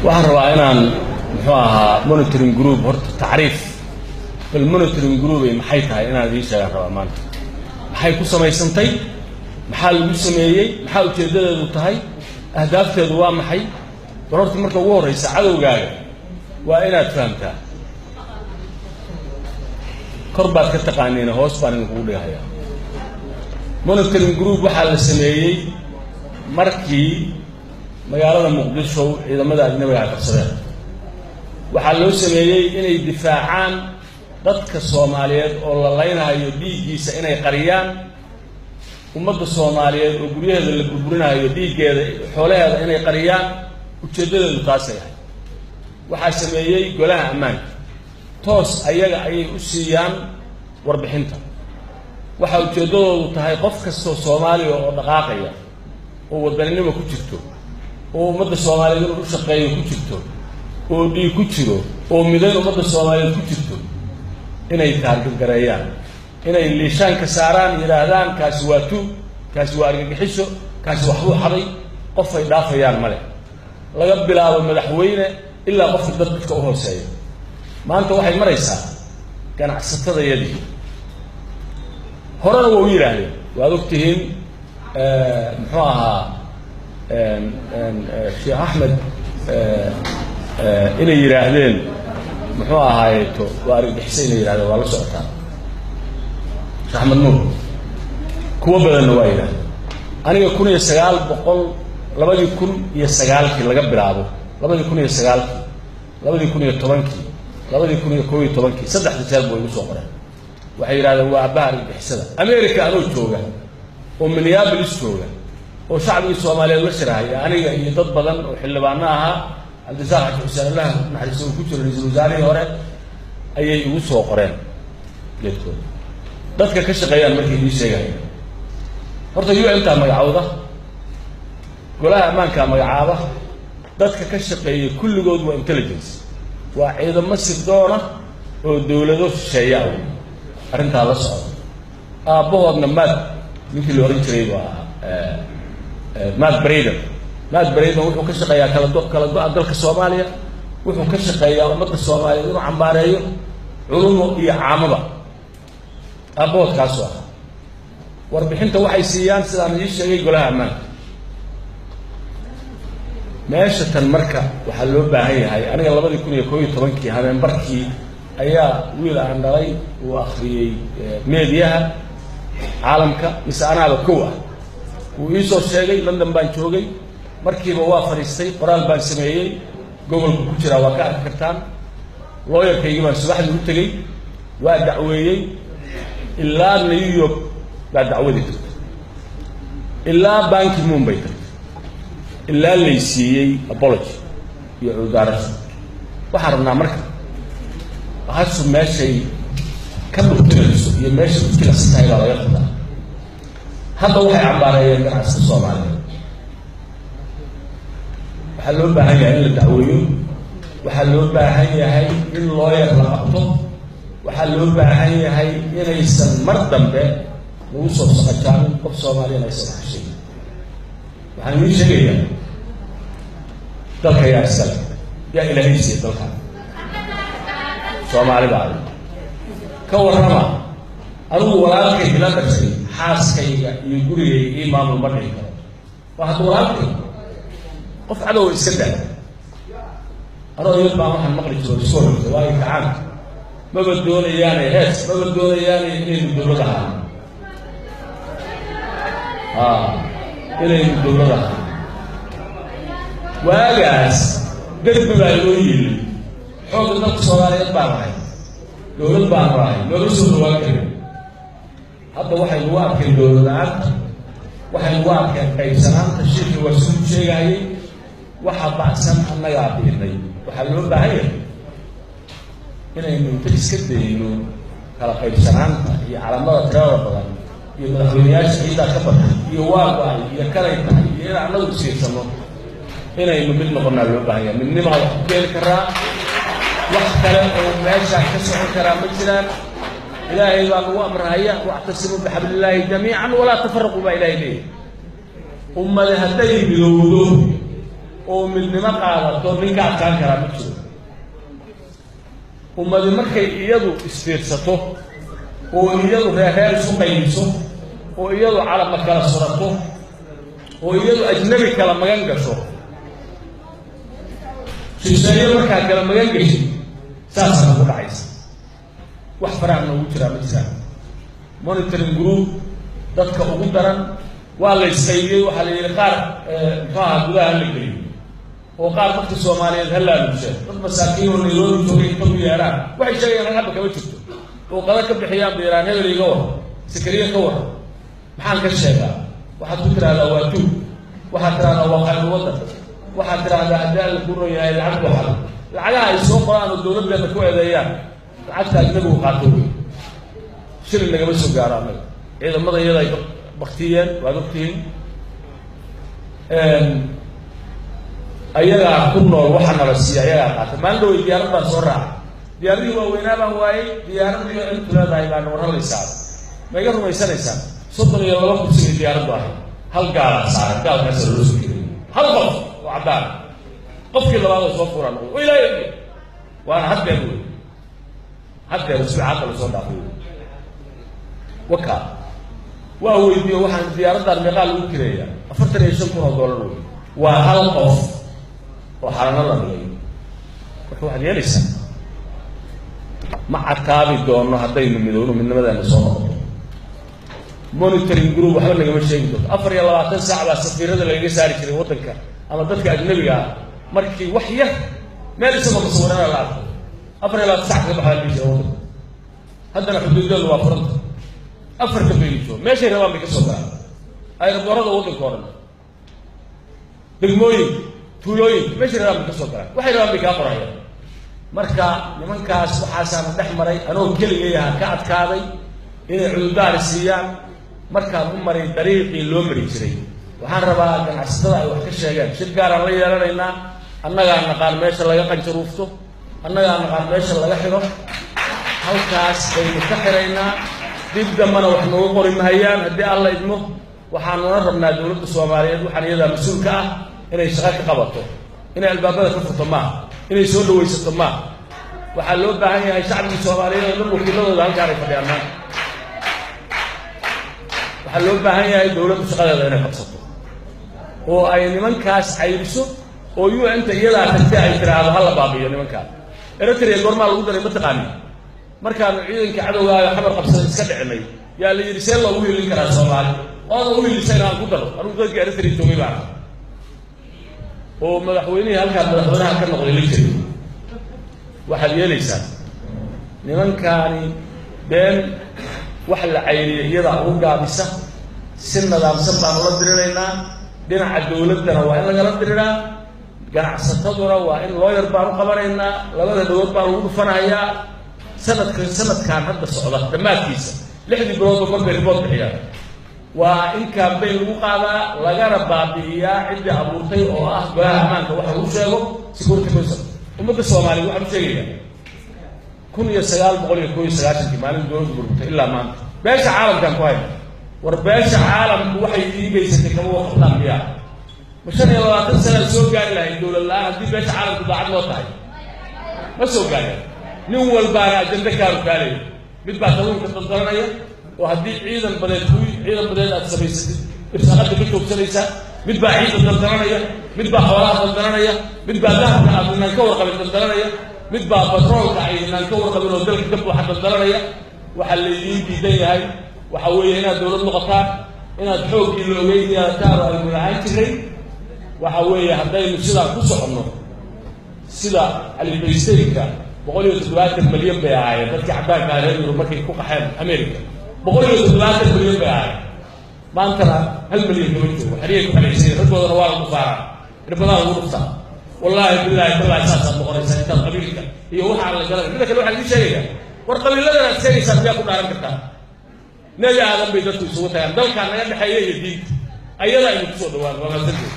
Waxaan rabaa inaan, muxuu ahaa, monitoring group horta tacriif. Bal monitoring group ay maxay tahay inaan idiin sheegaan rabaa maanta. Maxay ku samaysantay? Maxaa lagu sameeyey? Maxaa ujeeddadeedu tahay? Ahdaafteedu waa maxay? Bal horta marka ugu horreysa, cadowgaaga waa inaad fahamtaa. Kor baad ka taqaaniina, hoos baan idinkugu dhigahayaa. Monitoring group waxaa la sameeyey markii magaalada Muqdisho ciidamada ajnabiga ay qabsadeen. Waxaa loo sameeyey inay difaacaan dadka Soomaaliyeed oo la laynahayo dhiiggiisa, inay qariyaan ummadda Soomaaliyeed oo guryaheeda la burburinayo dhiiggeeda, xoolaheeda inay qariyaan. Ujeeddadeedu taasay ahayd. Waxaa sameeyey Golaha Ammaanka. Toos ayaga ayay u siiyaan warbixinta. Waxaa ujeeddadoodu tahay qof kastoo Soomaaliya oo dhaqaaqaya, oo wadaninimo ku jirto, oo ummadda Soomaaliyeed inuu u shaqeeyo ku jirto, oo dhiig ku jiro, oo midayn ummadda Soomaaliyeed ku jirto, inay target gareeyaan, inay liishaanka saaraan, yidhaahdaan kaasi waa tuug, kaasi waa argagixiso, kaasi waxbuu xaday. Qof ay dhaafayaan ma leh, laga bilaabo madaxweyne ilaa qofka dadka u hooseeya. Maanta waxay maraysaa ganacsatadayadii. Horena waa u yidhaahdeen, waad og tihiin, muxuu ahaa, Sheekh Axmed inay yidhaahdeen, muxuu ahaayeto, waa argagixiso inay yidhahdeen. Waa la socotaa Sheekh Axmed Nuur, kuwo badanna waa yidhahdeen. Aniga 1900, 2009-kii laga bilaabo, 2009-kii, 2010-kii, 2011-kii, saddexda jeer ba way igu soo qoreen. Waxay yidhahdeen waa aabbaha argagixisada. America anoo jooga oo Minneapolis jooga oo shacbigii Soomaaliyeed la shirahaya, aniga iyo dad badan oo xildhibaano ahaa, Cabdisaaq Xaji Xuseen, Allah naxariisto, uu ku jiro, ra-iisul wasaarihii hore, ayay igu soo qoreen geedkooda. Dadka ka shaqeeyaan markay idii sheegaya, horta UN-taa magacowda, Golaha Ammaankaa magacaaba. Dadka ka shaqeeyay kulligood waa intelligence, waa ciidamo sirdoona oo dawlado shisheeya ah. Arrintaa la socda. Aabbahoodna Matt, ninkii la ohan jiray, waa Matt Bryden. Matt Bryden wuxuu ka shaqeeyaa kala go-a dalka Soomaaliya. Wuxuu ka shaqeeyaa ummadda Soomaaliyeed inuu cambaareeyo, culumo iyo caamaba. Aabbahood kaasoo ah. Warbixinta waxay siiyaan, sidaan ii sheegay, Golaha Ammaanka. Meesha tan marka waxaa loo baahan yahay, aniga 2011-kii habeenbarkii ayaa wiil aan dhalay uu akriyey meediyaha caalamka, mise anaaba kow ah, wuu iisoo sheegay. London baan joogay. Markiiba waa fadhiistay, qoraal baan sameeyey, gobolku ku jiraa, waa ka arki kartaan. Lawyerkaygii baan subaxdii u tegey, waa dacweeyey. Ilaa New York baa dacwadii tagtay, ilaa Ban Ki-moon bay tagtay, ilaa laysiiyey apology iyo cudurdaarasho. Waxaan rabnaa marka hasu meeshay ka dhugtinayso iyo meeshay u jilicsan tahay baa laga qabtaa. Hadda waxay cambaareeyeen ganacsatada Soomaaliyeed. Waxaa loo baahan yahay in la dacweeyo. Waxaa loo baahan yahay in lawyer la qabto. Waxaa loo baahan yahay inaysan mar dambe lagu soo saqajaamin, qof Soomaaliyana aysan wax ka sheegin. Waxaan idiin sheegayaa, dalka yaa iskale? Yaa Ilaahay siiya dalka? Soomaali baa. Ka warrama, anigu walaalkay ila dhashay xaaskayga iyo gurigayga ii maamul ma dhihi karo. Waa hadda walaalkay, qof cadowa iska daa. Anoo iyad baan waxaan maqli jiro iskoo dhigtay waayo gacaanka maba doonayaane, hees maba doonayaane inaynu dawlad ahaano, a inaynu dawlad ahaano. Waagaas derbi baa loo yeelay. Xoogga dalka Soomaaliyeed baan ahay, dawlad baanu ahay, looma soo dhawaan karin. Hadda waxay nagu arkeen dawlad la-aanta, waxay nagu arkeen qaybsanaanta. Shirki waa siduu sheegayay, waxa bacsan annagaa biinay. Waxaa loo baahan yahay inaynu inta iska dayno kala qaybsanaanta iyo calamada tirada badan iyo madaxweyneyaasha ciiddaa ka batay iyo waa go-ay iyo kanay tahay iyo inaan annagu isiirsano. Inaynu mid noqonnaa loo baahan yahay. Midnimaa wax ku keeni karaa. Wax kale oo meeshaan ka socon karaa ma jiraan. Ilaahay baa nagu amrahaya: واعتصموا بحبل الله جميعا ولا تفرقوا baa Ilahay leeyahay. Ummade hadday midowdo Oo midnimo qaadato ninka adkaan karaa ma jiro. Ummadi markay iyadu isfiirsato oo iyadu reerreer isu qaybiso oo iyadu calama kala surato oo iyadu ajnabi kala magan gasho, shisheeye markaa kala magan gashid, saasaa nagu dhacaysa. Wax faraha noogu jiraa ma jiraan. Monitoring group dadka ugu daran waa la isqaybiyey. Waxaa la yidhi qaar, muxuu ahaa, gudaha hala geliyo oo qaar dadka Soomaaliyeed ha laaluushaan. Dad masaakiin oo Nairobi joogay inta u yeeraan waxay sheegayaan ragaba kama jirto oo qada ka bixiyaan bay yidhahaan, "Hebel iga war, Sakariye ka war." "Maxaan ka sheegaa?" "Waxaad ku tidhahdaa waa tuug, waxaad tidhahdaa waa khayr waddan, waxaad tidhahdaa haddii Alla kuu ron yahay lacag buu xaday." Lacagaha ay soo qoraan oo dawladdeena ku eedeeyaan, lacagta ajnabigu qaato wey. Shilin nagama soo gaaro annaga. Ciidamada iyada ay baktiyeen waad ogtihiin. Ayagaa ku nool, waxa nala siiya ayagaa qaata. Maalin dhawey diyaarad baan soo raacay, diyaaradihii waaweynaa baan waayey. Diyaaradii intu leedahay baa warra lay saaray. Ma iga rumaysanaysaan? 32 kursi bay diyaaraddu ahayd, hal gaalaa saaran, gaalkaasa loo soo jeeday, hal qof oo caddaan. Qofkii labaad oo soo fuuraa noqday oo Ilaahay ogiya. Waana haddeer wey, haddeer usbuucaadda lasoo dhaafay wey. Waka waa weydiiyo, waxaan diyaaraddan meeqaa lagu kireeyaa? $45,000 wey. Waa hal qof oo xalano la dhigay. Marka waxaad yeelaysaa, ma cataabi doono haddaynu midowno, midnimadeena soo noqoto. Monitoring group waxba nagama sheegi doonto. 24 saac baa safiirada lagaga saari jiray waddanka ama dadka ajnabiga ah. Markii wax yar meel isagoo musawirana la arko, 24 sac kaga baxaa la dhihi jiray waddanka. Haddana xuduudeedu waa furanta, afarta baynu joogo, meeshay rabaan bay ka soo galaan, airport-ada waddanka o dhan, degmooyinka, tuulooyinka, meeshay rabaan bay ka soo galaan, waxay rabaan bay kaa qorayaan. Marka nimankaas waxaasaana dhex maray, anoo keligay ahaa ka adkaaday inay cudurdaari siiyaan markaan u maray dariiqii loo mari jiray. Waxaan rabaa ganacsatada ay wax ka sheegeen, shir gaaraan la yeelanaynaa. Annagaa naqaan meesha laga qanjaruufto, annagaa naqaan meesha laga xidho. Halkaas baynu ka xidhaynaa, dib dambana wax noogu qori mahayaan haddii Alla idmo. Waxaanuna rabnaa dowladda Soomaaliyeed, waxaan iyadaa mas-uul ka ah inay shaqo ka qabato, inay albaabada ka furto maaha, inay soo dhawaysato maaha. Waxaa loo baahan yahay shacbigii Soomaaliyeed oo dhan wakiiladooda halkaan ay fadhiyaan maanta. Waxaa loo baahan yahay dowladdu shaqadeeda inay qabsato oo ay nimankaas cayriso oo UN-ta iyadaa tagtay ay tiraahdo hala baabi'iyo nimankaa. Eritrea goormaa lagu daray, ma taqaani? Markaanu ciidanka cadowgaaga Xamar qabsaday iska dhicinay, yaa la yidhi see loogu hiilin karaa Soomaali? Oona u hiilisayna aan ku daro. Anugu dadka Eritrea joogay baan oo madaxweynihii halkaan madaxweynaha ka noqday la jiray. Waxaad yeelaysaa, nimankaani been wax la cayriyay iyadaa ugu gaabisa. Si nadaamsan baanu la diriraynaa. Dhinaca dawladdana waa in lagala diriraa, ganacsataduna waa in looyar baanu qabanaynaa, labada dhagood baa lagu dhufanayaa. Sanadka, sanadkan hadda socda dhammaadkiisa, 6dii biloodba mar bay report bixiyaan. Waa in campaign lagu qaadaa, lagana baabi'iyaa ciddii abuurtay oo ah golaha ammaanka. Waxa lagu sheego Security Council. Ummadda Soomaaliyeed waxaan u sheegayaa, 1991-kii maalin dowladdu burburtay ilaa maanta beesha caalamkaan ku hayna. War beesha caalamku waxay iigeysatay kama waqabtaan miyaa? Ma 25 sanaan soo gaari lahayn dowlad la-aan haddii beesha caalamku daacad loo tahay? Ma soo gaareen. Nin walbaana ajando kaaru kaaleeya. Mid baa kalluunka daldalanaya oo haddii ciidan badeed ku ciidan badeed aad samaysatid irsaaqada ka joogsanaysaa. Mid baa ciidan daldalanaya, mid baa xoolaha daldalanaya, mid baa dahabka aadnaan ka warqabin daldalanaya, mid baa batroolka aynaan ka warqabin oo dalka ka buuxa daldalanaya. Waxaa laydiin diidan yahay waxa weeye inaad dowlad noqotaan, inaad xooggii la ogeyn yeelataan oo aynu lahaan jiray. Waxa weeye haddaynu sidaa ku soconno, sida calibaysteynka, 170 milyan bay ahaayeen dadkii caddaanka ah reer Yurub markay ku qaxeen America. 170 milyan bay ahaayeen, maantana 1 milyan kama joogo. Xeriyay ku xeraysay, raggoodana waa lagu saaraa, irbadaa lagu dhuftaa. Wallaahi, bilaahi, tallaahi, saasaad noqonaysaa intaad qabiilka iyo waxaa la galanay. Mida kale waxaan idiin sheegayaa, war qabiiladan aad sheegaysaa miyaa ku dhaaran kartaa? Nebi Aadan bay dadku isugu tagaan, dalkaa naga dhexeeya iyo diinta ayada aynu kusoo dhawaan. Waa mahadsanteed.